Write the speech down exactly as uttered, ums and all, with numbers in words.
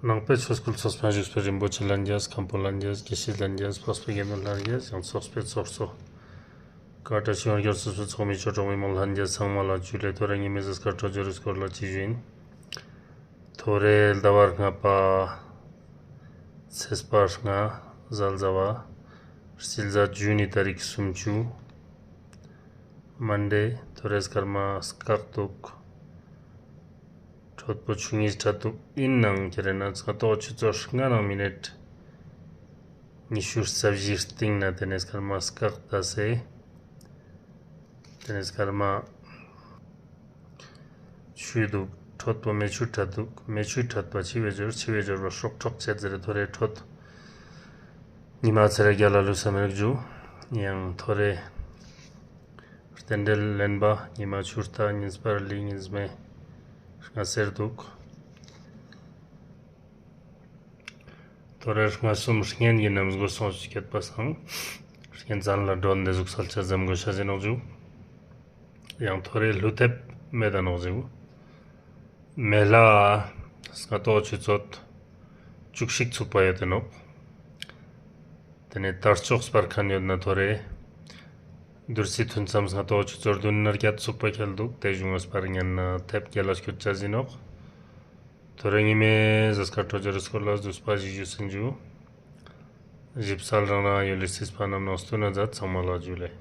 ནང་པའི་ཆོས་སྐུལ་ཚོགས་པའི་བཞུགས་པའི་རིན་པོ་ཆེ་ལྷན་རྒྱས། མཁན་པོ་ལྷན་རྒྱས། དགེ་བཤེས་ལྷན་རྒྱས། འཕགས་པའི་དགེ་འདུན་ལྷན་རྒྱས། ཡང་ཚོགས་པའི་ཚོགས་གཙོ། བཀའ་དྲིན་ཆེ་ཡོན་གྱི་ཚོགས་པའི་ཚོགས་མི་ཆོས་གྲོགས་མི་མང་ལྷན་རྒྱས་ཚང་མ་ལ་ཇུ་ལེ། ཐོ་རེ་ཉི་མའི་གཟའ་སྐར་འཕྲོད་སྦྱོར་རི་སྐོར་ལ་ཅིག་ཞུ་ཡིན། ཐོ་རེ་ཟླ་བ་ལྔ་པ། ཚེས་པ་ལྔ། གཟའ་ཟླ་བ། རྩིས་ཟླ་བཅུ་གཉིས་ཏ་རིག་སུམ་ཅུ། མན་ཌེ། ཐོ་རེ་སྐར་མ་སྐག་འདུག་འཕྲོད་པོ་ཆུ་གཉིས་འཕྲད་འདུག་ཡིན་ནའང་ཁྱེད་རེ་ན་སྔ་ཏོག་ཆུ་ཚོད་ལྔ་ནང་མི་ནཊ་ཉི་ཤུ་རྩ་བཞིའི་སྟེང་ན་ཏེ་ནེ་སྐར་མ་སྐག་ཏ་སེ། ཏེ་ནེ་སྐར་མ་ཆུ་འདུག་འཕྲོད་པོ་མེ་ཆུ་འཕྲད་འདུག་མེ་ཆུ་འཕྲད་པ་འཆི་བའི་སྦྱོར། འཆི་བའི་སྦྱོར་བ་སྲོག་འཕྲོག་ཅེས་ཟེར་རེ། ཐོ་རེ་འཕྲོད། ཉི་མ་ཚེ་རེ་རྒྱལ་ལ་ལུས་སམ་རིག་ཇུ། ཡང་ཐོ་རེ་རྟེན་འབྲེལ་ལེན་པ་ཉི་མ་ཆུ་རྟ་ཉིན་སྤར་ལི་ཉིན་མེ་ལྔ་སེར་འདུག་ཐོ་རེ་ལྔ་གསུམ་གཉེན་གྱི་རྣམ་སྒོ་སོང་ཞིག་སྐྱེད་པ་སང་། གཉེན་ཚན་ལ་མགྲོན་དེ་ཟུག་སལ་ཆ་འཛེམ་དགོས་ཤ་ཟིན་ནོག་ཇུ། ཡང་ཐོ་རེ་ལྷུ་ཐེབས་མེད་ད་ནོག་ཇུ། མེ་ལྷ་སྔ་ཏོག་ཆུ་ཚོད་བཅུ་གཅིག་ཚུགས་པ་ཡོད་དེ་ནོག་ཏེ་ནེ་དར་ལྕོག་སྤར་མཁན་ཡོད་ན་ཐོ་རེ། བདུད་རྩི་ཐུན་མཚམས་སྔ་ཏོག་ཆུ་ཚོད་བདུན་ནེ་བརྒྱད་ཚུགས་པ་ཁེལ་འདུག་ཏེ་གཞུང་ང་སྤར་ཉན་ན་ཐེབས་རྒྱལ་ལ་སྐྱོད་ཆ་ཟིན་ནོག་ཐོ་རེ་ཉི་མའི་གཟའ་སྐར་འཕྲོད་སྦྱོར་རི་སྐོར་ལ་བསྡུས་པ་ཞིག་ཞུས་ཟིན་ཇུ། ཞིབ་གསལ་རང་རང་ཡུལ་ལི་རྩིས་པ་རྣམས་ནང་སྟུན་ན་མཛད། ཚང་མ་ལ་ཇུ་ལེ།